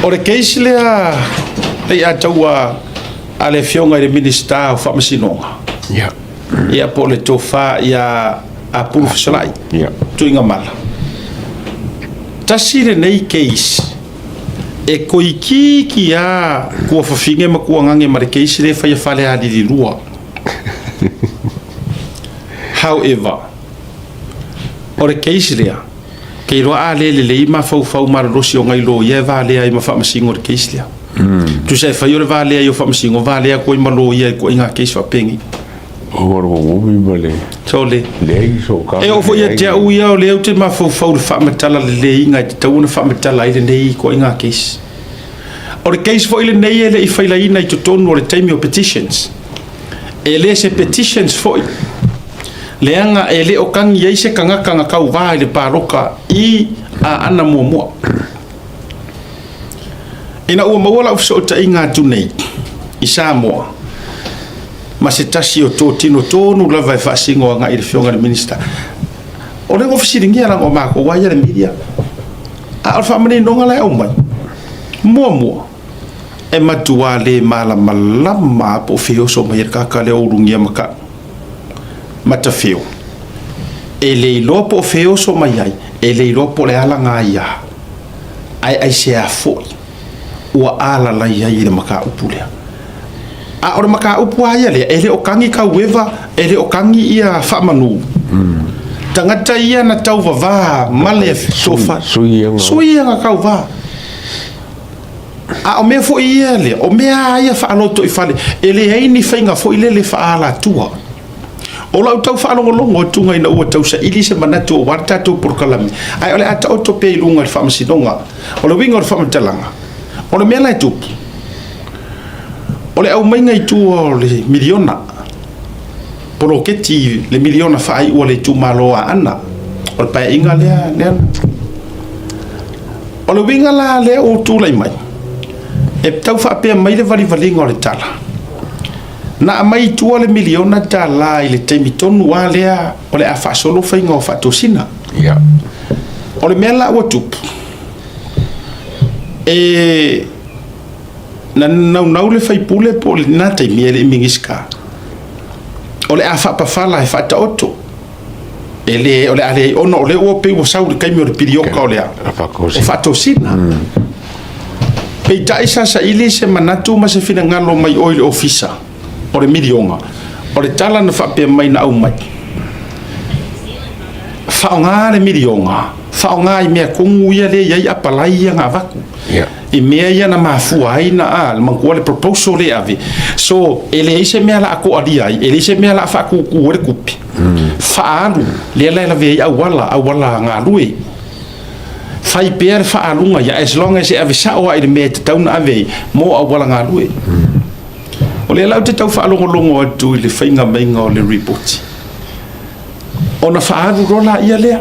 O le case lea Leiataua a le Afioga i le Minisita o Faamasinoga, ia po o le Tofa ia Apulu Fesolai Tuigamala. Tasi lenei case e toeitiiti lava tuafafine ma tuagane ma le case lea e fai a Falealili 2. However, o le case lea, te iloa a le lelei mafaufau malolosi o nai loia e valea ai ma faamasino i le case lea. Tusa e fai o le valea ai o faamasino, valea atu ai ma loia i ituaiga case faapenei. Sole. E oo foi ia te au ia, o lea ou te mafaufau i le faamatala leleiga e tatau ona faamatala ai lenei ituaiga case. O le case foi lenei e le i failaina i totonu o le taimi o petitions. E le se petitions foi, leaga e le o tagi ai se tagata na tauva i le palota i Aana muamua. Ina ua maua lau fesootaiga atu nei i Samoa ma se tasi o totino tonu lava e faasino agai i le Afioga i le Minisita, o lea ua fesiligia leaga o matou lava ia le media. A o le faamaninoga la e aumai, muamua, e matua le malamalama lava po o fea e oso mai ai le tagata lea o Ulugia Matafeo. E le iloa po o fea e oso mai ai, e le iloa po o le a lana aia, ae aisea foi ua alalai ai i le mataupu lea. A o le mataupu lava ia lea, e le o tagi taueva, e le o tagi ia faamanu. Tagata ia na tauvava ma le tofa. Sui ia na tauva. A o mea foi ia lea, o mea lava ia faalotoifale, e leai ni faiga foi lele faaalatua. O lau tau faalogologo atuga ina ua tau saili se manatu aua le tatou polokalame, ae o le a taoto pea i luga i le faamasinoga. O le uiga o le faamatalaga, o le mea la e tupu, o le aumaiga i tua o le miliona, poloketi le miliona faaiu a le itumalo o Aana, o le paeaiga lea, lea. O le uiga la lea ua tulai mai, e tau faapea mai le valivaliga o le tala, na aumai i tua le miliona tala i le taimi tonu lava lea o le a faasolo faiga o faatosina. O le mea la ua tupu, e na naunau le faipule po o lena taimi e le i Minisita, o le a faapafala e faataoto. E le, o le a leai, ona o lea ua pei ua sau i le taimi o le pilioka o le a, o faatosina. Peitai sa saili se manatu ma se finagalo mai o i le ofisa o le miliona, o le tala na faapea mai na aumai, faaaoga le miliona, faaaoga i mea tonu ia lea e i ai apalai ia na avatu. I mea ia na mafua ai na a, manatua le proposal lea e ave. So, e leai se mea o le a toalia ai, e leai se mea o le a faatutū ai le tupe. Faaalu, lea la e lavea ai auala, auala galue. Fai pea le faaaluga ia, as long as e ave sao lava i le mea e tatau ona ave ai mo auala galue. O lea la ou te tau faalogologo atu i le faiga maiga o le repoti, ona faaalu loa laia lea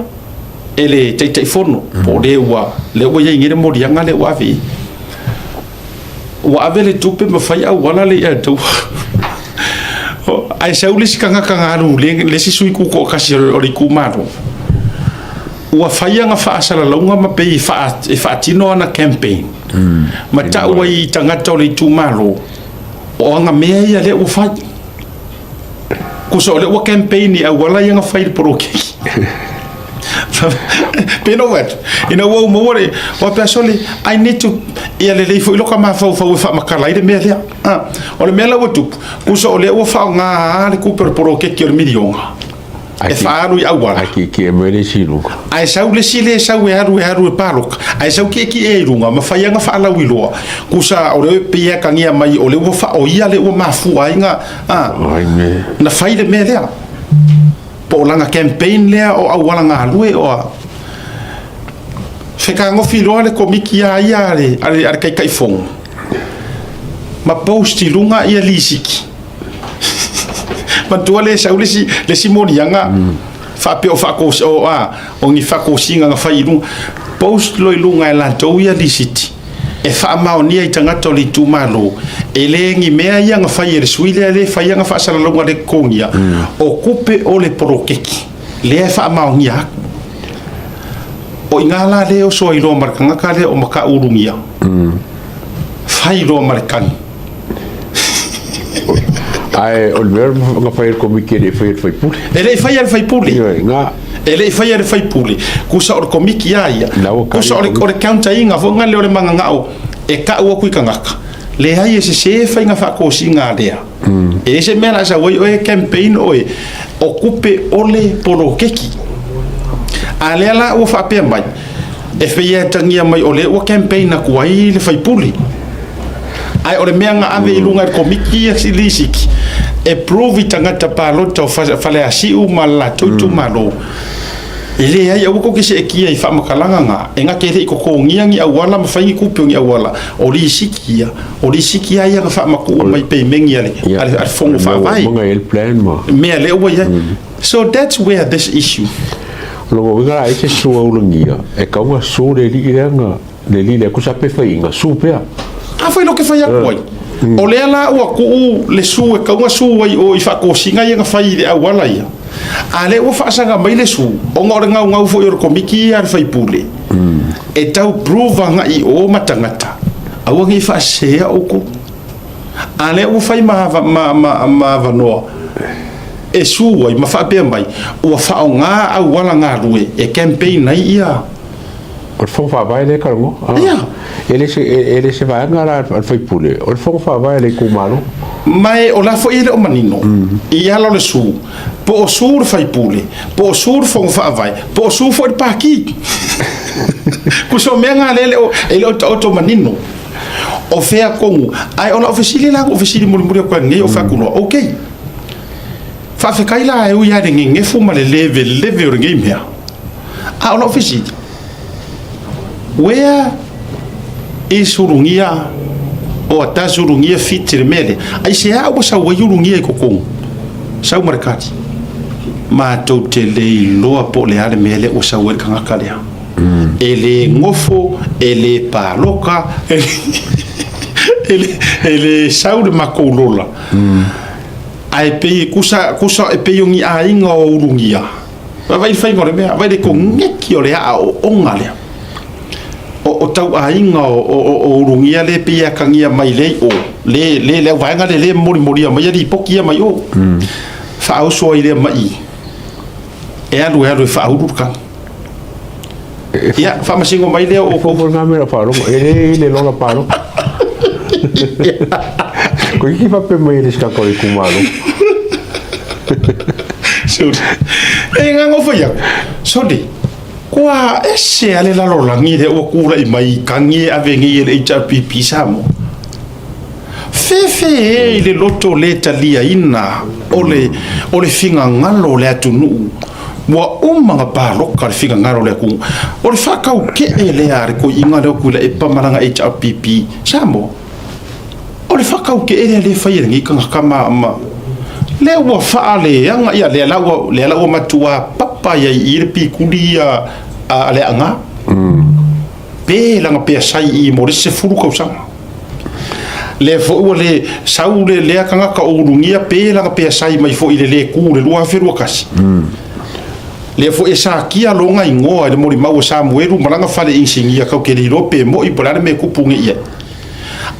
e le Taitaifono, po o le ua, lea ua i ai nei le moliaga lea ua ave i ai. Ua ave le tupe ma fai auala le ia tau. Ae sau le isi tagata na alu le, le isi sui tutoatasi o le itumalo. Ua fai ana faasalalauga ma pei e faatino ana campaign. Ma tau ai i tagata o le itumalo, o ana mea ia lea ua fai. Kusa o lea ua campaign i auala ia na fai i le poloketi. Pe no atu, ina ua ou maua le, o pea sole, I need to, ia lelei foi loka mafaufau e faamatala ai le mea lea. Ah, o le mea la ua tupu, kusa o lea ua faaaoga le tupe o le poloketi o le miliona e faaalu i auala. Ae tietie mai le isi i luga. Ae sau le isi le sau e alu e alu e paloka, ae sau tietie i luga ma fai ana faalauiloa, kusa o lea e pei e atagia mai o lea ua faaoia lea ua mafua ai na, ah, na fai le mea lea. Po o lana campaign lea o auala galue o a. Fetagofi loa le komiti a ia a le, a le, a le Taitaifono ma post i luga ia lisiti. Manatua le sau le isi, le isi moliaga faapea o faatosi, o, a, o ni faatosiga na fai i luga. Post loa i luga e latou ia lisiti e faamaonia i tagata o le itumalo, e le ni mea ia na fai e le sui lea lea e fai ana faasalalauga le totogia, o tupe o le poloketi lea e faamaonia atu. O i ina la lea e oso ai loa ma le tagata lea o Mataulugia. Fai loa ma le kani. Ae o le mea na fai e le Komiti e le i faia e le faipule. E le i faia e le faipule. Ioe, na. E le i faia e le faipule. Kusa o le Komiti a ia. La ua kali Kusa o le, o le counter-ina foi lea o le magagao e ka'u atu i tagata. Leai e sesē faiga faatosina a lea. E leai se mea o le a sau ai oe e campaign oe, o tupe o le poloketi. A lea la ua faapea mai, e pei e atagia mai o lea ua campaign atu ai le faipule. Ae o le mea na ave i luga e le komiti ia lisiti, e prove i tagata palota o Faleasiu ma le latou itumalo, e leai, aua tou te seetia i faamatalaga na, e na te le i totogia ni auala ma fai ni tupe o ni auala, o lisiti ia, o lisiti lava ia na faamatuu mai pemeni a le Fono Faavae. Mea lea ua i ai. So that's where this issue. O lona uiga la ai se sua ulagia e tau na su le alii lea na le alii lea tusa pe faiina su pea. A fai loa ke fai atu ai. O lea la ua tuu le su e tau na su ai o i faatosina ia na fai i le auala ia. A lea ua faasaga mai le su ona o le gaugau foi o le komiti ia a le faipule e tau prove agai i o ma tagata aua nei faasesea outou. A lea ua fai ma avanoa e su ai ma faapea mai ua faaaoga auala galue e campaign ai ia. O le Fono Faavae lea e talanoa. Ia. E le se vaega la a le faipule, o le Fono Faavae a le itumalo. Ma o la foi e le o manino i ala o le su, po o su le faipule, po o su le Fono Faavae, po o su foi le Pati. Kusa o mea na lea e le o taoto manino. O fea tonu, ae o lau fesili la, ua fesili mulimuli atu ai nei o fai atu loa, ok, faafetai la e ui lava i le nenefu ma le leveleve o lenei mea, a o lau fesili, where is Ulugia or does Ulugia fit i le mea lea? Aisea ua sau ai Ulugia i totonu? Sau ma le kadi. Matou te le iloa po o le a le mea lea ua sau ai le tagata lea. E le nofo, e le paloka, e le sau le matou lola. Ae pei, kusa, kusa e pei o ni aiga o Ulugia. Vaai le faiga o le mea, vaai le koneki o le aoaoga lea. O tau aiga o Ulugia lea pei e atagia mai lea i o, le, le, le auvaega lea lea e molimolia mai lipoti ia mai o. Faaoso ai lea mai e alu e alu e faaulu le kagi. Ia, faamasino mai lea o. Fofo ngā mea faalogo, e le i le lola paloka. Ko iki faapea mai e le sika o le itumalo. Sorry. E ngā ngofo ia. Sorry. Kua ese a le lalolagi lea ua kula'i mai i kagi e ave nei e le HRPP Samoa. Fefe e i le loto le taliaina o le, o le finagalo o le atunuu. Ua uma ona paloka le finagalo o le atunuu. O le faatauke'e lea a le toeaina lea o Tuilaepa ma lana HRPP Samoa. O le faatauke'e lea lea e fai e lenei tagata ma, ma lea ua faaleaga, ia lea la ua, lea la ua matua papa ai i i le pikuli ia a le Aana. Pe lana peasai i i mo le isi 10 tausaga. Lea foi ua le sau le lea tagata o Ulugia pe lana peasai mai foi i le le ku i le 2021. Lea foi e sakia lona igoa i le molimau a Samuelu ma lana fale inisinia kau ke le iloa pe mo'i po o le a le mea e kupu nei i ai.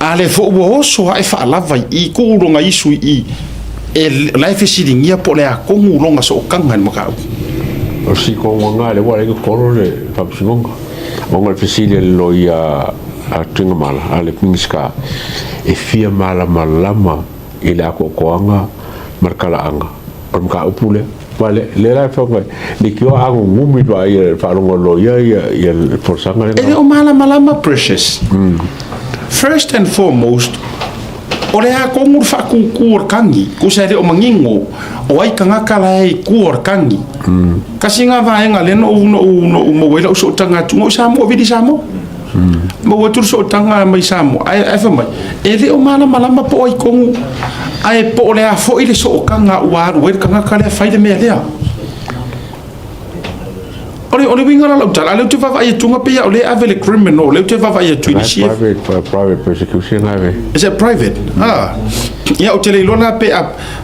A lea foi ua oso ae faalava i i kuu lona isu i i e la e fesiligia po o le a tonu lona sootaga i le mataupu. O le sikoga lea ua alai ona tolo le faamasinoga ona o le fesili a le loia a Tuigamala, a le Minisita, e fia malamalama i le atoatoaga ma le talaaga o le mataupu lea. Ma le, lea la e fai mai, leitioa a gugumi loa ia le faalogo a le loia ia le folasaga lea. E le o malamalama Precious. First and foremost, o le a tonu le faatūtū o le kagi, tusa e le o manino o ai tagata la e i tua o le kagi. Kasi na vaega lea na ou, na ou, na ou maua ai lau sootaga atu, na ou i Samoa, vili Samoa. Maua atu le sootaga mai Samoa, ae fai mai, e le o malamalama po o ai tonu, ae po o le a foi le sootaga ua alu ai le tagata lea fai le mea lea. O le uiga la o lau tala, a o lea ou te vaavaai atu pei lava o lea e ave le criminal, lea ou te vaavaai atu i nisi e. Private, private prosecution ave. Is it private? Ah. Ia, ou te le iloa la pe a,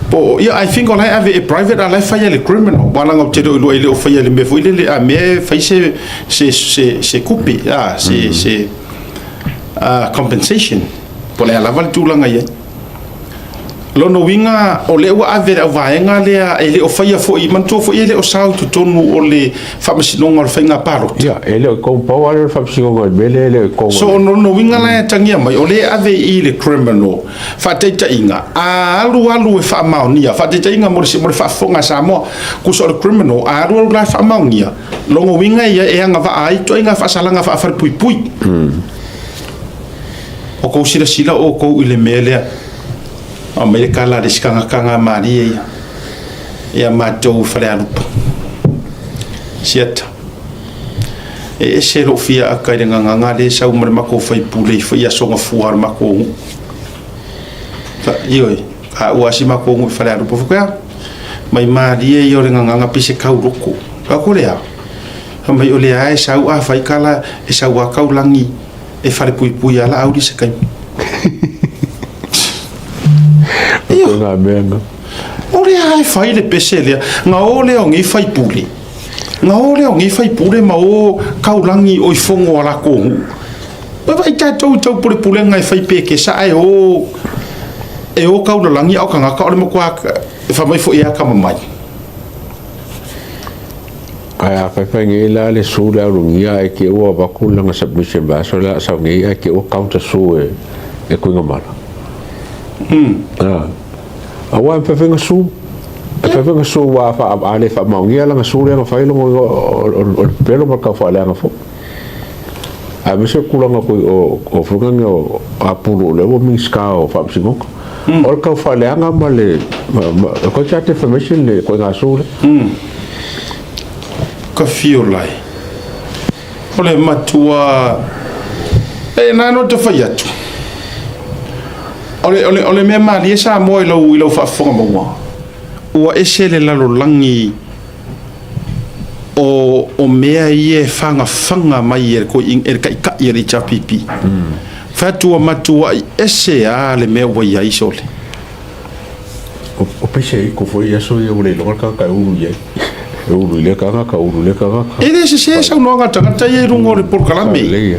po, ia, I think o la e ave e private a o la e fai e le criminal. Aua leaga ou te le o iloa e le o faia i le mea foi lele, a mea e fai se, se, se, se kupe, ah, se, se, ah, compensation. Po o le a lava le tulaga i ai. Lona uiga o lea ua ave e le auvaega lea e le o faia foi, manatua foi e le o sao i totonu o le Faamasinoga o le Faiga Palota. Ia, e le o i kou, pau lava lea o le Faamasinoga i le mea lea e le o i kou. So, o lona uiga la e atagia mai, o lea e ave i le criminal. Faataitaiga, a alu alu e faamaonia, faataitaiga mo le, mo le faafofoga a Samoa, tusa o le criminal, a alu alu la e faamaonia, lona uiga ia e agavaa ai ituaiga faasalaga faafalepuipui. O kou silasila outou i le mea lea, aumai le tala a le isi tagata na malie ia, ia matou i Falealupo. Siata. E ese lou fia aka i le gagana lea e sau ma le matou faipule i aso gafua o le matou nuu. Ioe, taua lava si matou nuu i Falealupo. Fai atu, mai malie ia o le gagana pei se tauloko. Fai atu, o le a? Fai mai, o lea e sau a fai tala, e sau lava taulagi e falepuipui lava Laauli i se taimi. Ia. O lea e fai le pese lea, na o lea o nei faipule, na o lea o nei faipule ma o taulagi o i fono a latou nuu. Ua vaai tatou i taupulepulega e fai pekesa ae o e o taulalagi a o tagata o le matua e fai mai foi e atamamai. Ae a faifai nei la le sue le aulugia ae te ua avatu lana submission vaiaso le a sau nei ae te ua counter sue e Tuigamala. Ah. Aua e faifai na sue. E faifai na sue ua fa a le faamaonia lana sue lea na fai logo o le pepelo ma le taufaaleaga foi. Aemaise o tulaga foi o foi o Apulu o lea ua Minisita o Faamasinoga. O le taufaaleaga ma le ituaiga defamation le ituaiga sue lea. Ka fio lai. O le matua e na no te fai atu. O le, o le, o le mea malie Samoa i lau, i lau faafofoga maua. Ua ese le lalolagi o, o mea ia e fagafaga mai e le, e le taitai a le HRPP. Fai atu ua matuai ese lava le mea ua i ai sole. O pese e iko foi i aso ia ua le iloga le tagata e ulu i ai. E ulu i lea tagata, ulu i lea tagata. E le sese saunoaga a le tagata ia i luga o le polokalame.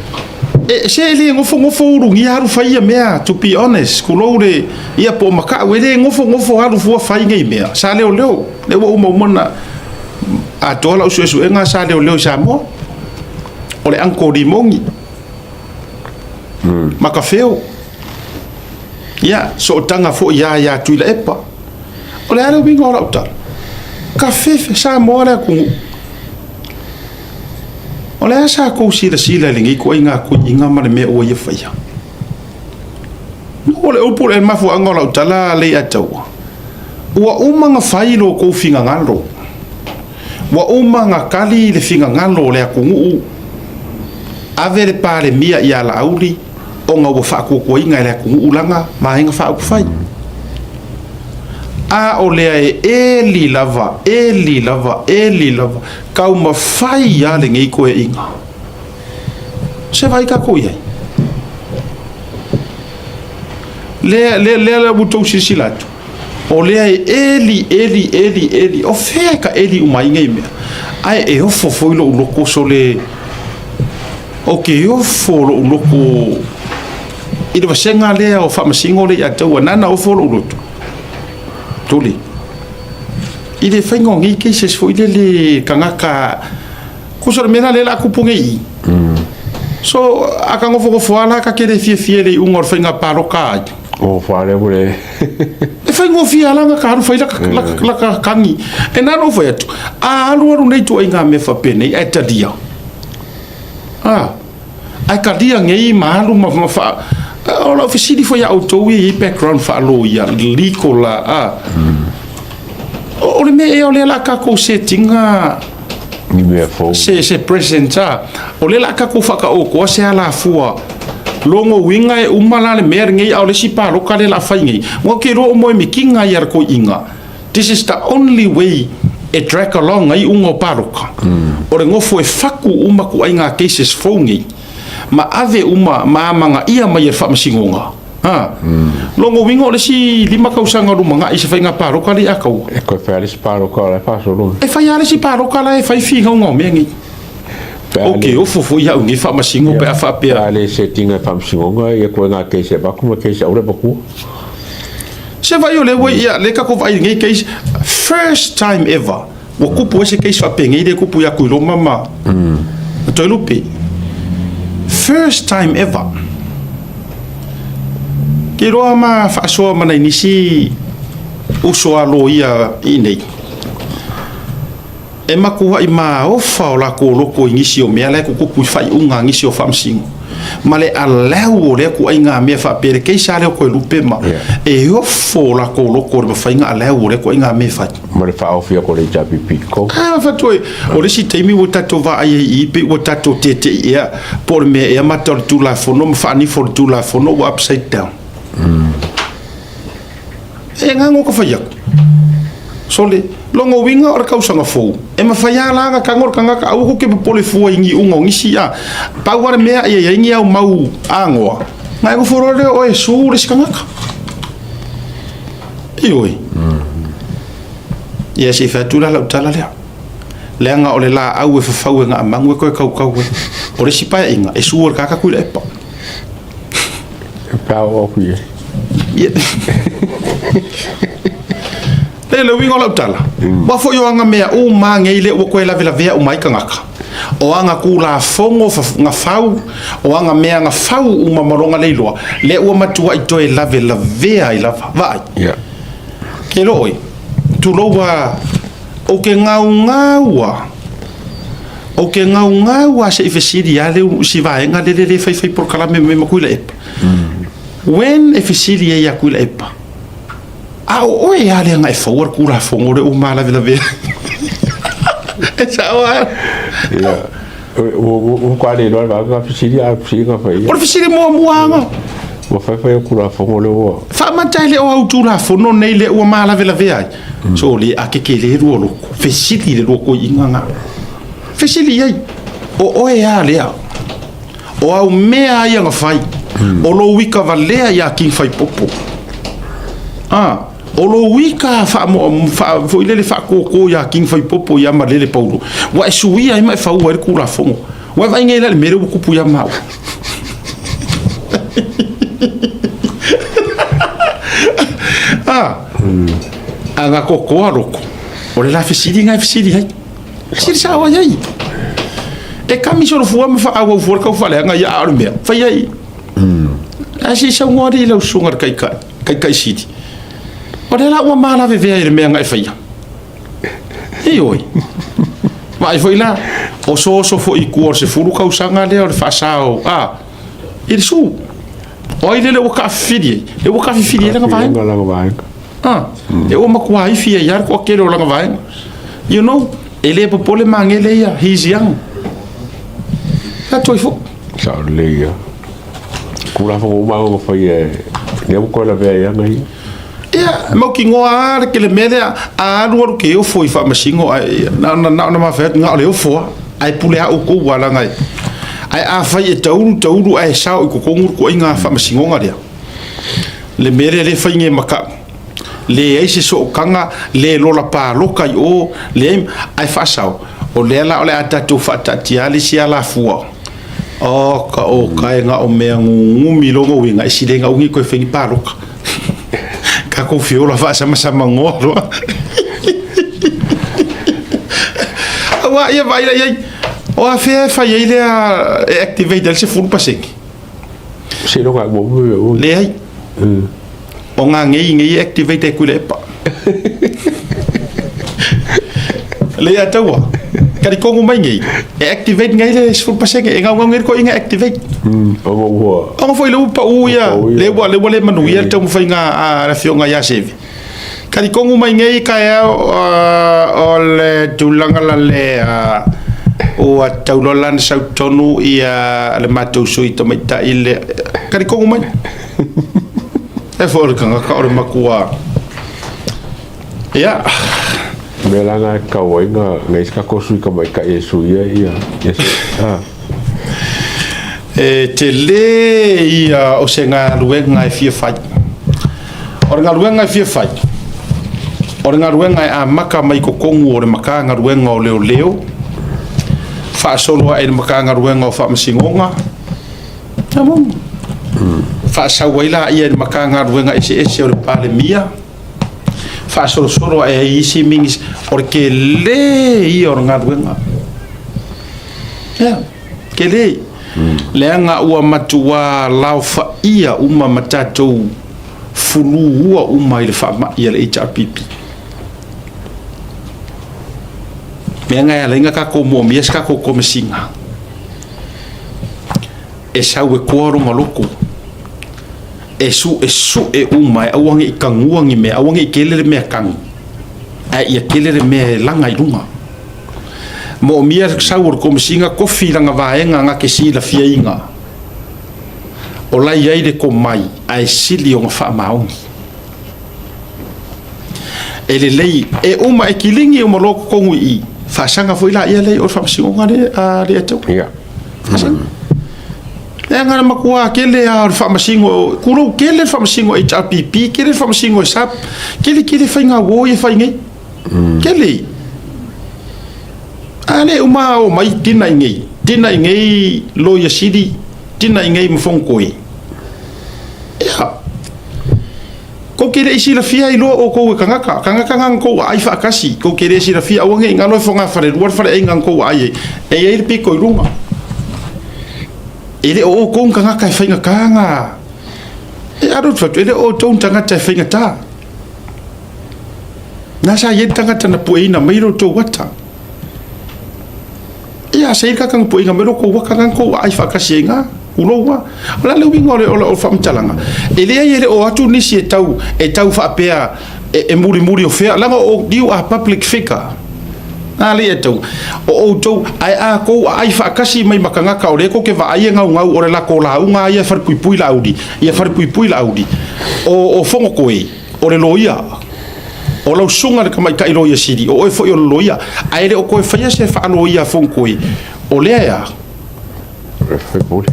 E, se e le nofonofo ulugia alu fai ia mea, to be honest, tulou le, ia po o Makau, e le nofonofo alu fua fai nei mea. Sa leoleo, lea ua uma uma ona atoa lau suesuega sa leoleo i Samoa. O le Uncle Limoni, Makafeo, ia, sootaga foi ia ia Tuilaepa. O le a le uiga o lau tala? Kafefe, Samoa le atunuu. O le a sa kou silasila i lenei ituaiga tuiiga ma le mea ua ia faia? O le upu le mafuaaga o lau tala Leiataua, ua uma ona fai lo outou finagalo, ua uma ona tali le finagalo o le atunuu, ave le Palemia ia Laauli ona ua faatuatuaina e le atunuu lana Vaega Faaupufai. A o lea e eli lava, eli lava, eli lava, taumafai lava lenei toeaiga. Se vaai tatou i ai. Lea, lea, lea, lea ua outou silasila atu, o lea e eli, eli, eli, eli, o fea e ka eli uma ai nei mea? Ae e ofo foi lou loto sole, ou te ofo lou loto i le vasega lea o Faamasino lea ia te au, nana ofo lou loto. Tuli. I le faiga o nei cases foi lele tagata, tusa o le mea la lea o le a tupu nei i i. So, a ka nofonofo lava la ta te le fiafia i le iuga o le faiga palota ai. Nofo lava lea ua le. E faigofie lava la ona ta alu fai laka, laka, laka kagi. E na ona ou fai atu, a alu alu nei ituaiga mea faapenei ae talia. A, ae talia nei ma alu ma, ma faa... O lau fesili foi ia outou ia e i ai background faaloia, legal la, a. O le mea ea o lea o le a tatou set ina Ni mea fou. Se present a. O lea o le a tatou faataotoa se alafua logo uiga e uma la le mea lenei, a o le isi paloka lea o le a fai nei. Ou te iloa o moemitiga ia a le toeaina. This is the only way e drag along ai uga o paloka. O le nofo e faku uma ituaiga cases fou nei ma ave uma ma amanaia mai e le Faamasinoga. Ha. Logo uiga o le isi 5 tausaga o lumanai i se faiga paloka lea i Ataua. E toe fai lava le isi paloka o la e faasolo. E fai lava le isi paloka la e fai finauga o mea nei. Ou te ofo foi au i nei faamasino pe a faapea. Pe a le set ina e faamasinoga ia koe case e avatu ma case e aua le avatua. Se vaai o lea ua ia lea tatou vaai i lenei case first time ever ua tupu ai se case faapenei lea e tupu ia Tuiloma ma Toelupe. First time ever. Ke iloa ma faasoa ma nai nisi uso a loia i inei. E matuai maofa o latou loto i nisi o mea la e tutupu i faaiuga a nisi o faamasino, ma le allow o lea ituaiga mea faapea le case lava lea o Toelupe ma e ofo o latou loto i le mafai ona allow o lea ituaiga mea e fai. Ma le faaofi atu o le HRPP i totonu. A fai atu o le isi taimi ua tatou vaai ai i i pei ua tatou tete'i ea po o le mea ea mata o le Tulafono ma faanifo o le Tulafono ua upside down. E gago ka fai atu. Sole, lona uiga o le tausaga fou, e mafai lava la ona tago le tagata, aua tou te popole fua i ni iuga o nisi, a pau lava le mea ia i ai ni au mau agoa, ona e nofo loa lea o oe e su le isi tagata. Ioe. Ia se i fai atu la lau tala lea. Leaga o le laau e fafau e gaamagu e toe tautau ai. O le isi paeaiga, e su e le tagata Tuilaepa. Pe a oo atu i ai. Le le uiga o lau tala, ua foi o aga mea uma nei lea ua toe lavelavea uma ai tagata. O aga Tulafono na fau, o aga mea na fau uma ma lona leiloa, lea ua matuai toe lavelavea ai lava. Vaai. Ke iloa oe, tulou a, ou te gaugau a. Ou te gaugau lava se i fesili lava lea si vaega lele lea e faifai polokalame mai ma Tuilaepa. When e fesili ai ia Tuilaepa, a o oe lava lea na e faua le Tulafono lea ua malavelavea ai. E sao lava. Ia, ua matua le iloa le vaega fesili a fesili na fai. O le fesili muamua lava. Ua faifai le Tulafono lea ua. Faamata e le o au Tulafono nei lea ua malavelavea ai. So le a kekele lua loko. Fesili le lua toeaiina na. Fesili i ai, o oe a lea? O au mea ia na fai, o lou ika valea iā King Faipopo. A, o lou ika faamoa, faa, foi lele faakōkō iā King Faipopo iā Malele Paulo, ua e suia ai ma e faua ai le Tulafono. Ua e vaai nei la i le mea lea ua tupu iā maua. A, a na kokoa loko, o le la fesili na e fesili ai. Fesili sao ai ai. E kami solo fua ma faaauau fua le taufaaleaga ia, a o le mea, fai ai. Ae se i saunoa alii lau susuga i le Taitai, Taitai Sili. O lea la ua malavevea i le mea na e faia. Ioe. Vaai foi la, osooso foi i tua o le 10 tausaga lea o le faasao, a, i le su. O ai lele ua taafifili ai? Lea ua taafifili ai lana vaega. Ah, e ua matua ifi ai lava le toatele o lana vaega. You know, e le popole Magele ia, he is young. Atu ai foi. Sao lelei ia. Tulafono uma lava na faia e lea ua toe lavea ai ana ia. Ia, mautinoa lava le tele mea lea, a alu alu ke ofo i faamasino, ae na ona na ona mafai atu, na o le ofo lava, ae pule lava outou aua leaga e, ae afai e taulu taulu ae sao i totonu le ituaiga faamasinoga lea, le mea lea lea e fai nei ma tau, leai se sootaga, le lola paloka i o, leai, ae faasao, o lea la o le a tatou faataatia le isi alafua. O ka o ka e na o mea gugumi lona uiga, e sili ai na umi toe fai ni paloka. Tatou fiola faasamasamagoa loa. Aua ia vaai la i ai, o afea e fai ai lea e activate ai le 10%? Seiloga ua umi mea umi. Leai. O ngā ngei ngei e activate ai Tuilaepa. Lea taua. Kari kongu mai ngei. E activate ngei le 10%. E ngau ngau ngei ko inga activate. Ona ua. Ona foi le ua pau ia. Le ua le ua le manuia le taumafaiga a le afioga ia Sevi. Kari kongu mai ngei ka ea o le tulaga la le ua tauloa la na sau tonu ia le matou sui tamaitai le kari kongu mai. E foi o le tagata o le matua. Ia. Mea la na e tatau ai na i ai se tatou sui tamaitai e suia ia a. E tele ia o se galuega e fia fai. O le galuega e fia fai, o le galuega e amata mai totonu o le Matagaluega o Leoleo, Faasolo ae i le Matagaluega o Faamasinoga, faasau ai laia i le Matagaluega eseese o le Palemia, faasolosolo ae ai isi Minisita, o le tele ia o le galuega. Ia, tele. Leaga ua matua laofaia uma ma tatou fuluua uma i le faamai a le HRPP. Mea na e ala ai ona tatou moomia se tatou komesina e sau e toa lona loto, e suesue uma e aua ne i tanua ni mea, aua ne i tele le mea tanu, ae ia tele le mea e laga i luga. Moomia le sau o le komesina tofi i lana vaega na te silafiaina o la e i ai le tomai ae sili ona faamaoni. E lelei e uma e kiligi uma loa totonu i i, faasaga foi laia lea i o i le faamasinoga lea a le Atua. Ia. Faasaga. Leaga na matua tele lava o le faamasino, tulou, tele le faamasino HRPP, tele le faamasino e SAP, tele tele faiga uo ia e fai nei. Tele. A le uma o mai tina i nei, tina i nei Loia Sili, tina i nei ma Fonotoe. Ia. Kou te le i silafia ai loa outou e tagata, tagata na na tou aai faatasi, kou te le silafia aua ne i galo e fogafalelua le faleaiga na tou aai ai, e i ai le pito i luga. E le o outou ni tagata e faigata na, e alu atu, e le o outou ni tagata e faigata. Na sa i ai le tagata na pueina mai lo outou ata. Ia, sa i ai le tagata na pueina mai lo outou ata na na tou aai faatasi ai na. Ulou a. O le a le uiga o le, o le faamatalaga? E leai e le o atu nisi e tau, e tau faapea e, e mulimuli o fea, leaga o, you are public figure. A le e tau, o outou, ae a tou aai faatasi mai ma tagata o lea tou te vaai e gaugau o le latou lauga a ia e falepuipui Laauli, ia falepuipui Laauli. O, o Fonotoe, o le loia. O lau susuga i le tamaitai loia sili, o oe foi o le loia. Ae le o toe faia se faaloia a Fonotoe, o lea e a?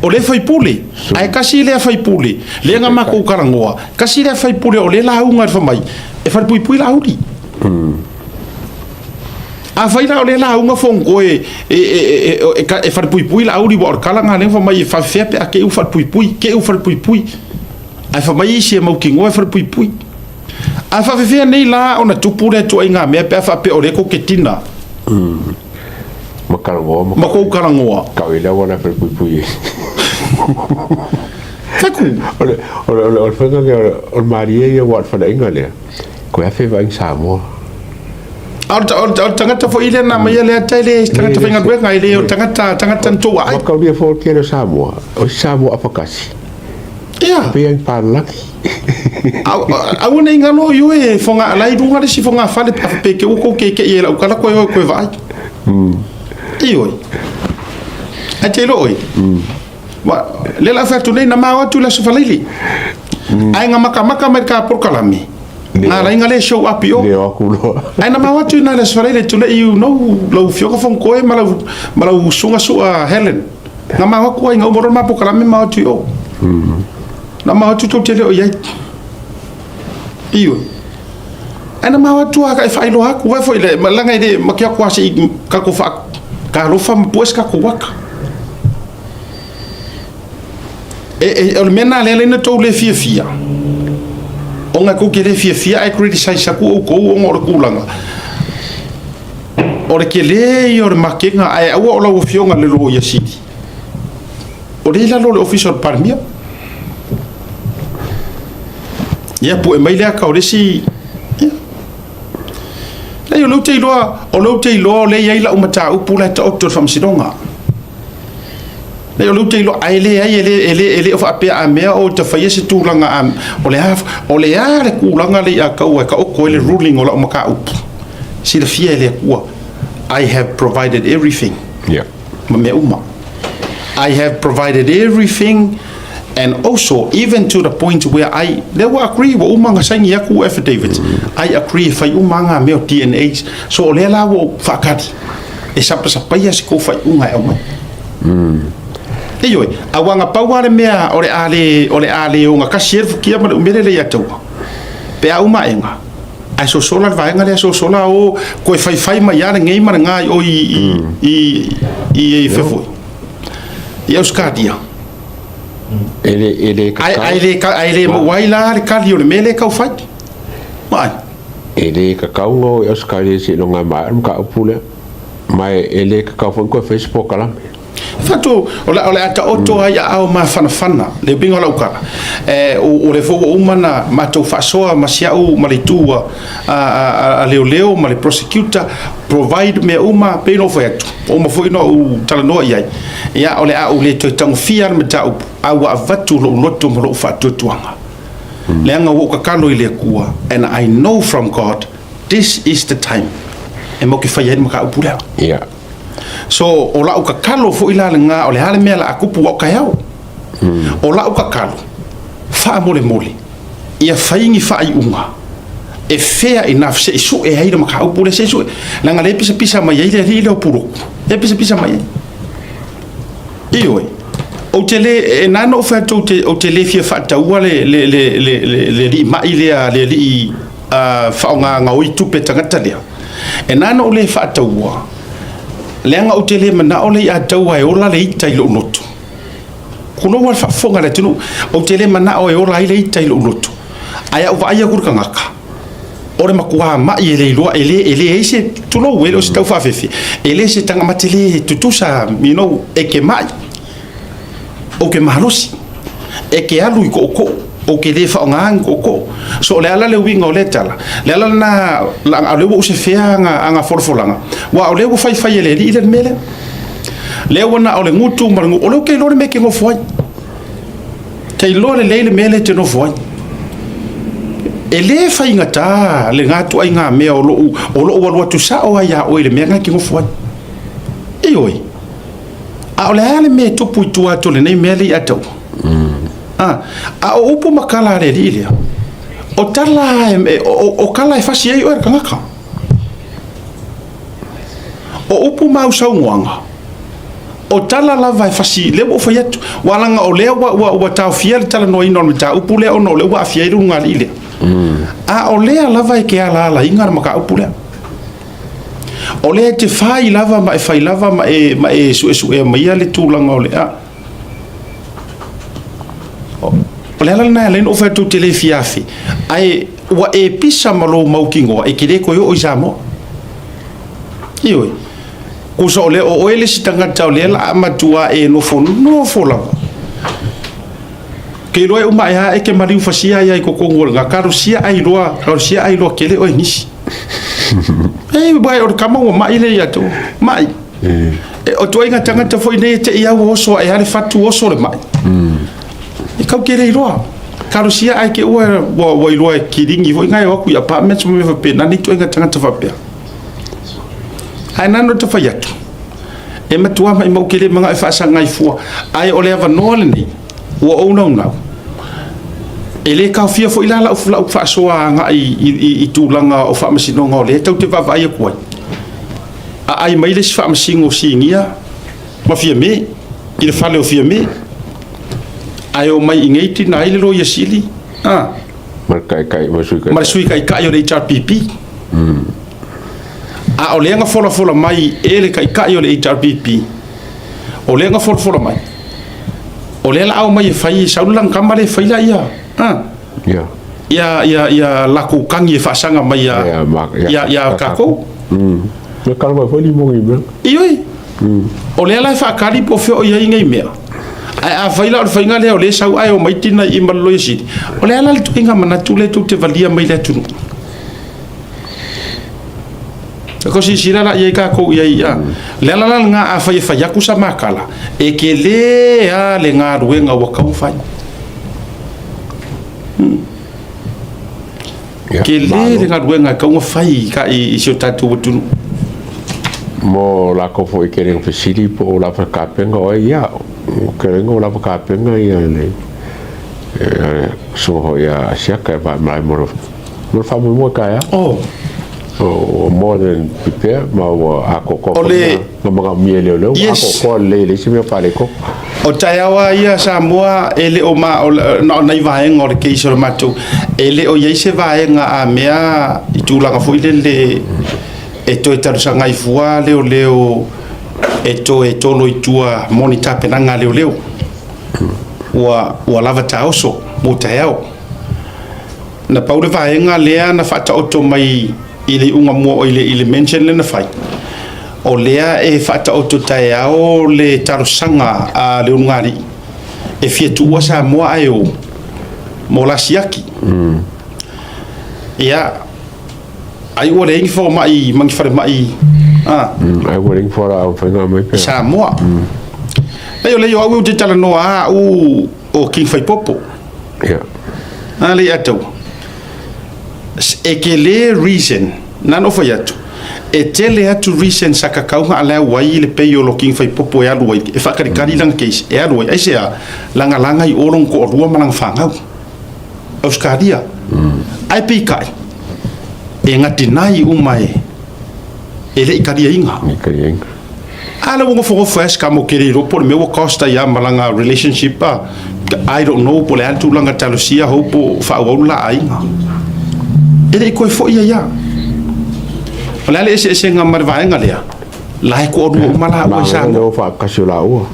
O le faipule, ae tasi lea faipule, lea na matou talanoa, tasi lea faipule o lea lauga i le fai mai, e falepuipui Laauli. Afai la o lea lauga Fonotoe e falepuipui Laauli, aua o le tala lena lea na fai mai e faafefea pe a te i ua falepuipui, te i ua falepuipui. Ae fai mai isi e mautinoa e falepuipui. A faafefea nei la ona tupu lea ituaiga mea pe a faapea o lea tou te tina Ma talanoa ma kou talanoa. Tau i le auala e falepuipui ai. Feku. O le, o le, o le, o le faiga lea, o le malie ia aua o le faleaiga lea, koe afe vaaiga Samoa. A o le, o le, o le tagata foi lea na aumaia lea tai le tagata faigaluega, e le o le tagata, tagata na tou aai. Makaulia foi o le tele o Samoa, o isi Samoa apakasi. Ia. Pei ai palagi. Aua ne i galo i oe e fogaalai luga le isi fogafale pe a faapea te ua kou keke'i e lau tala koe oe koe vaai. Ioe. Ae te iloa oe. Wa, lea la fai atu nei na ma o atu i le Aso Faraile. Ae na makamaka mai le ka polokalame. Nga ala ai na le show up i o. Le o aku loa. Ae na ma o atu i na le Aso Faraile to let you know lau afioga Fonotoe ma lau, ma lau usuga sua Helen. Na ma o atu ai, na uma loa le ma polokalame ma o atu i o. Na ma o atu tou te le o i ai. Ioe. Ae na ma o atu lava e faailoa atu, vaai foi le, leaga e le, ma te atu lava se i tatou faa, talofa ma pue se tatou ata. E, e, o le mea lena lea na tou le fiafia, ona tou te le fiafia ae criticize atu outou ona o le tulaga. O le tele ia o le makega, ae aua o lau Afioga i le Loia Sili, o lea i lalo o le Ofisa o le Palemia. Ia, pue mai le ata o le isi... Ia. Leai, o lea ou te iloa, o lea ou te iloa o lea e i ai lau mataupu la e taoto i le Faamasinoga. Leai, o lea ou te iloa, ae leai, e le, e le, e le o faapea a mea o ta faia se tulaga a, o le a, o le a le tulaga lea i a taua e taoto ai le ruling o lau mataupu. Silafia e le Atua, I have provided everything. Yeah. Ma mea uma. I have provided everything and also even to the point where I, lea ua agree, ua uma ona saini atu affidavits. I agree e fai uma lava ngā mea o DNAs. So o lea la ua ou faatali e sapasapaia se tou faaiuga e aumai. Ioe, aua na pau lava le mea o le a le, o le a le ogatasi ai le futia ma le umele lea ia taua, pe a uma aega. Ae sosola le vaega lea sosola o koe faifai mai lava lenei ma lena i o i fea foi i Ausetalia. E le kakau. Ae le maua ai la le kali o le mea lea e tau fai. Vaai. E le kakau ona o i Ausetalia seiloga e maea le mataupu lea. Ma e le kakau foi ona toe fai se polokalame. Fatu, o le a taoto ai aao mafanafana le uiga o lau tala. O lea foi ua uma ona matou faasoa ma si au ma le itu a leoleo ma le prosecutor, provide mea uma, pei ona ou fai atu, ua uma foi ona ou talanoa i ai. Ia, o le a ou le toe tagofia le mataupu, a ua avatu lou loto ma lou faatuatuaga. Leaga ua ou tatalo i le Atua, and I know from God, this is the time e matou te faia ai le mataupu lea. So, o lau tatalo foi la lena, o le a le mea o le a tupu au taeao. O lau tatalo, faamolemole, ia fai ni faaiuga e fea ina se i sue ai le mataupu lea, se i sue. Leaga lea e pisapisa mai ai le alii lea o Pulotu, lea e pisapisa mai ai. Ioe, ou te le, e na ona ou fai atu ou te le fia faataua le alii mai lea, le alii faaaoga gaoi tupe tagata lea. E na ona ou le faataua, leaga ou te le manao le ia taua e ola le ita i lou loto. Tulou lava le faafofoga a le atunuu, ou te le manao e ola ai le ita i lou loto. Ae a ou vaai atu i le tagata, o le matua mai e le iloa, e le, e leai se, tulou, e le o se taufaafefe, e le se taga ma te le tutusa, you know, e te mai, ou te malosi, e te alu i tootoo, ou te le faaaogaina ni tootoo. So o le ala le uiga o lea tala, le ala lena, o lea ua ou sefea aga folafolaga, aua o lea ua faifai e le alii le mea lea. Lea ua na o le gutu ma le gutu, o lea ou te iloa le mea e te nofo ai. Te iloa lelei le mea lea e te nofo ai. E le faigata lena ituaiga mea o lou alu atu sao lava ia oe i le mea lena e te nofo ai. Ioe. A o le a le mea e tupu i tua atu o lenei mea lea ia te au? A o upu ma tala a le alii lea, o tala o tala e fasi ai oe le tagata. O upu ma au saunoaga, o tala lava e fasi, lea ua ou fai atu, aua leaga o lea ua taofia le talanoaina o le mataupu lea ona o lea ua aafia ai le ulugalii lea. A o lea lava e te alaalaina le mataupu lea. O lea e te fai lava ma e fai lava ma e suesuea maia le tulaga o le a. O le ala lena e ala ai ona ou fai atu ou te le fia afe, ae ua e pisa ma lou mautinoa e te le toe oo i Samoa. Ioe. Tusa o lea o oe le isi tagata o lea la a matua e nofonofo lava. Ke iloa e uma ae lava e te maliu fasia ai i totonu o le kalosia ai loa, kalosia ai loa tele oe nisi. E uae o le tama ua mai lea ia te oe. Mai. E, o ituaiga tagata foi nei e te i au oso ae lava le fatu oso le mai. E kau te le iloa. Kalosia ai ke ua ua iloa e kilini foi ngai o atu i apartments ma mea faapena nei ituaiga tagata faapea. Ae na ona ta fai atu, e matua maimau tele manao e faasaga ai fua, ae o le avanoa lenei ua ou naunau, e le taofia foi la lau faasoa agai i tulaga o faamasinoga o lea e tatou te vaavaai atu ai. Aai mai le isi faamasino sinia ma Fiame i le fale o Fiame, ae omai i inei tina ai le Loia Sili, a. Ma le taitai, ma le sui taitai. Ma le sui taitai o le HRPP. A o lea na folafola mai e le taitai o le HRPP, o lea na folafola mai, o lea la a omai e fai, e sau le lagotama lea e fai la ia, a. Ia, ia, ia latou tagi e faasaga mai ia, ia, ia tatou. Me kala mai foi limogi i mea. Ioe. O lea la e faatali po o fea o i ai nei mea. Ae afai la o le faiga lea o lea e sau ae omai tina i i ma le Loia Sili, o le a la le ituaiga manatu lea tou te valia mai le atunuu? Ko silasila la i ai tatou i ai, a. Le ala la lena afai e fai atu sa ma tala, e tele lava le galuega ua tatau ona fai. Tele le galuega e tatau ona fai i si o tatou atunuu. Mo lakou foi ke lenga fesili po o lava tapena oe, ia, ke lenga o lava tapena ia le susuga foi ia Asiata e vae mai mo le faamoemoe taeao. Oh. O more than prepared ma ua atoatoa O le na manaomia e leoleo, ua Yes. atoatoa lelei e leai se mea o faaletonu. O taeao lava ia Samoa e le o ma, na o nai vaega o le case o le matou, e le o i ai se vaega a mea i tulaga foi lele e toe talosaga ai fua leoleo e toe tolo i tua mo ni tapenaga a leoleo. Ua lava taoso mo taeao. Na pau le vaega lea na faataoto mai i le iuga mua i le mention lea na fai, o lea e faataoto taeao le talosaga a le ulugalii e fia tuua Samoa ae o mo la siaki. Ia, ai ua leai ni fomai ma ni falemai Ai ua leai ni fualaau faiga mai pe. Samoa. Ai o lea o au ou te talanoa au o King Faipopo. Ia. A le atau. E tele reason, na ona ou fai atu, e tele atu reason sa tatau ona allow ai le pei o lo King Faipopo e alu ai, e faatalikali lana case, e alu ai. Aisea? Lagalaga i o lona toalua ma lana fanau. Ausetalia. Ae peitai, e gatinai uma e le i taliaina. I taliaina. A lea ua nofonofo ai si tama ou te le iloa po o le mea ua cost ai lava ma lana relationship a. I don't know po o le a le tulaga talosia hou po o faaauau le la aiga. E le i toe foi ai lava. O le a le eseesega ma le vaega lea? La e toalua uma laua i Samoa. Lea ua faatasi o laua.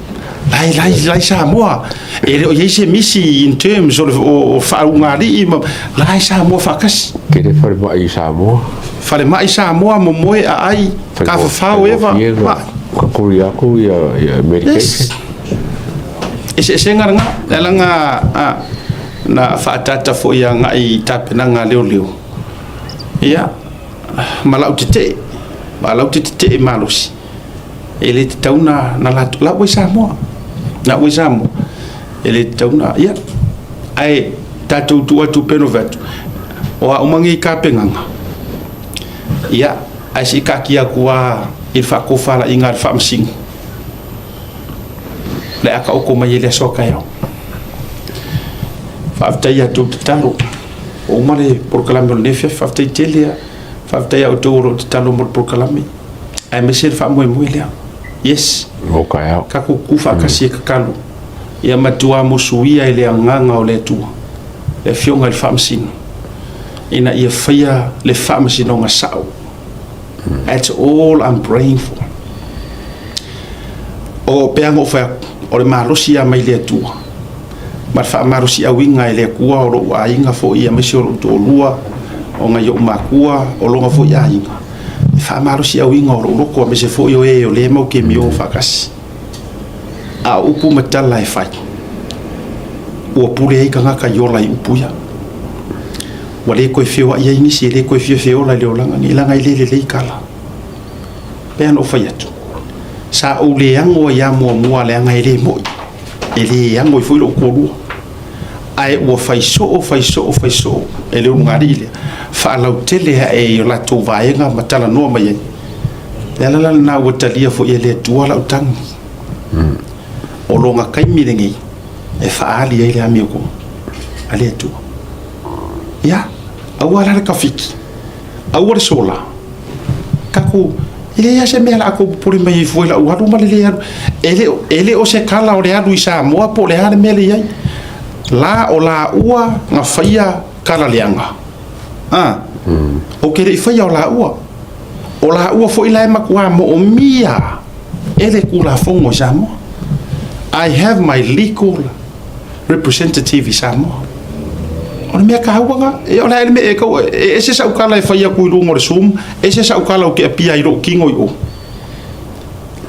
La e la i Samoa. E le o i ai se misi in terms o le o faauugalii ma la e Samoa faatasi. Tele falemai i Samoa. Falemai Samoa, momoe, aai, tafafao, eva, ma. Kakuli aku ia medication. Yes. Eseesega lena. Le alaga a, na faaataata foi agai i tapenaga a leoleo. Ia, ma lau tetee, ma lau te tetee malosi. E le tatau na latou, la ua i Samoa. La ua i Samoa. E le tatau na, ia. Ae tatou tuu atu pei ona fai atu, o a uma nei tapenaga, ia, ae se i taatia atu lava i le faatofalaiga a le Faamasino, o le a taoto mai ai le aso a taeao. Faafetai ia outou tatalo. Ua uma le polokalame o lenei afiafi, faafetai tele lava. Faafetai ia outou o lo o tatalo mo le polokalame, aemaise le faamoemoe lea. Yes. Mo taeao. Tatou tutu faatasi e tatalo. Ia matua musuia e le Agaga o le Atua, le Afioga i le Faamasino, ina ia faia le faamasinoga sao. That's all I'm praying for. O pea na ou fai atu, o le malosi lava mai le Atua, ma le faamalosiauina e le Atua o lou aiga foi aemaise o lou toalua, o nai ou matua, o lona foi aiga, le faamalosiauina o lou loto aemaise foi o e o lea matou te mio faatasi. A o upu ma tala e fai, ua pule ai tagata i ola i upu ia. Ua le toe feoai ai nisi, e le toe fia feola i le olaga nei, leaga e le lelei tala. Pei ona ou fai atu, sa ou le ago ai lava muamua leaga e le moni, e le ago ai foi lou toalua. Ae ua fai soo, fai soo, fai soo e le ulugalii lea, faalautele ae i o latou vaega ma talanoa mai ai. O le ala la lena ua talia foi e le Atua lau tagi. O lona taimi lenei e faaali ai le amiotonu a le Atua. Ia, aua la le tafiki, aua le sola. Tatou, e leai lava se mea o le a outou popole mai ai fua i lau alu ma le le alu. E le o se tala o le alu i Samoa po o le a le mea lea e i ai. La o laua na faia tala leaga. A, ou te le i faia o laua. O laua foi la e matua moomia e le Tulafono i Samoa. I have my legal representative i Samoa. O le mea taua lena. E o le a le mea e tau, e ese sau tala e fai atu i luga o le Zoom, ese sau tala ou te apia ai i lou tino i o.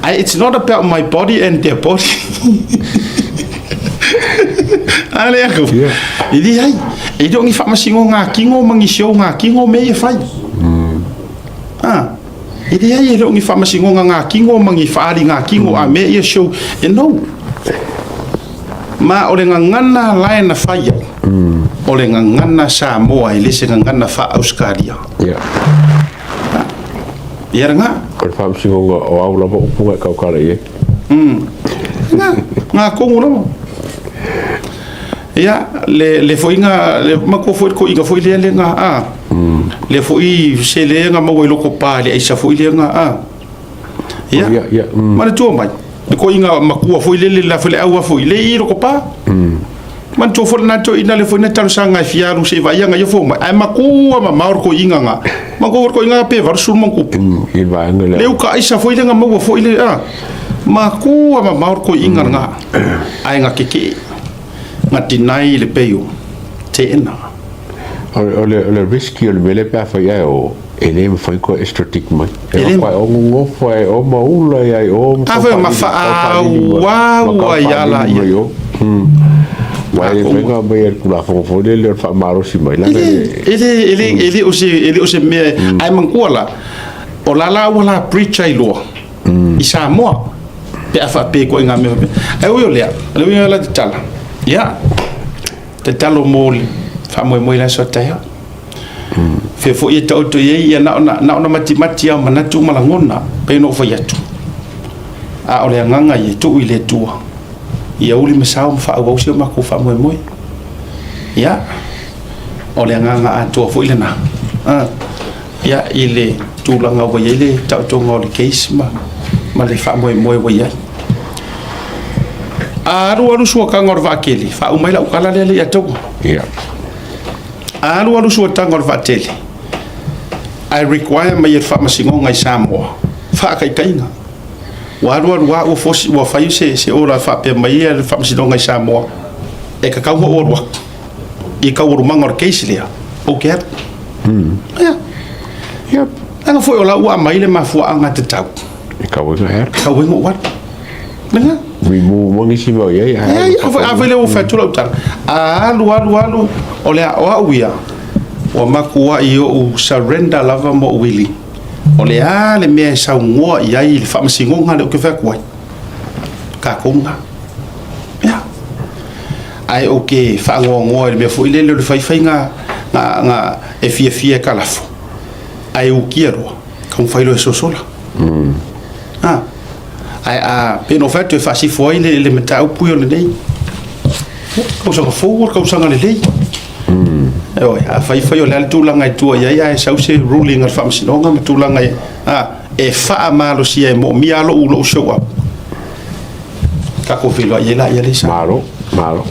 Ae it's not about my body and their body. A le aku. E leai, e le o ni faamasinoga tino ma ni sioga tino mea ia e fai. A, e leai, e le o ni faamasinoga tino ma ni faaaliga tino a mea ia show. E no. Ma o le gagana la e na fai ai, o le gagana Samoa e le se gagana faa-Ausetalia. Ia lena. O le faamasinoga o au lava upu na e tautala i ai. Nga, nga tonu lava. Ia, le foi na, le matua foi le toeaina foi lea le na, a. Le foi se lea na maua i loko pa i le aisa foi lea na, a. Ia, Ia, ia, manatua mai. Le koiga makua foi lele la foi le aua foi le i loko pa. Manatua foi lena toeaina lea foi na talosaga e fia alu se i vaaiaga ia fou mai. Ae makua mamao le koiga ga. Manatua foi le koiga pe 80 ma ona tupu. I le vaega lea. Le uka aisa foi lea na maua foi le a. Makua mamao le koiga lena. Ae na kekee. Na deny le bail. Teena. O le risky o le mea lea pe a fai ae o e le mafai ona toe extradict mai. E matua o gogofo ai o ma ula ai o ma A foi ma faaauau ai lava laia. Aua e le mafai ona aumaia e le Tulafono foi lele o le faamalosi mai leaga e le e le e le o se e le o se mea ae manatua la o la la ua la breach ai loa i Samoa pe a faapea i ituaiga mea faapea. Ae ui o lea, o le uiga o la tatala, ia tatalo mo le faamoemoe i le aso a taeao. Fea foi e taoto i ai, ia na ona, na ona matimati lava o manatu ma lagona, pei ona ou fai atu. A o le agaga ia, tuu i le Atua, ia uli ma sao ma faaauau si o matou faamoemoe. Ia, o le agaga atoa foi lena. Ah, ia, i le tulaga ua i ai le taotoga o le case ma, ma le faamoemoe ua i ai. A alu alu suataga o le vaatele, faauma ai lau tala lea le ia taua. Yeah. A alu alu suataga o le vaatele, ae require mai e le Faamasinoga i Samoa faataitaiga. Ua alu alu lava ua force, ua fai se, se order faapea mai e le Faamasinoga i Samoa, e tatau ona ou alu atu i taualumaga o le case lea, ou te alu. Ia. Yep. Leaga foi o la ua aumai le mafuaaga tatau. E tatau ai ona alu. E tatau ai ona ou alu. Lena. Remove uma nisi mea o i ai. Leai, a fai lea ua fai atu lau tala. A alu, alu, alu, o le o au ia, ua matuai ou surrender lava ma ou willing. O le a le mea e saunoa i ai le faamasinoga lea ou te fai atu ai? Tatou lena. Ia. Ae ou te faanoanoa i le mea foi lele o le faifaiga na, na, e fiafia e kalafo, ae ukia loa, taumafai loa e sosola. Ah. Ae a pei ona ou fai atu e faasifo ai le, le mataupu ia o lenei tausaga fou o le tausaga lelei. Ioe, a fai fai o le a le tulaga e tua i ai ae sau se ruling a le faamasinoga ma tulaga e, a, e faamalosia e moomia lou, lou show up. Tatou feiloai ai laia le sa. Malo, malo.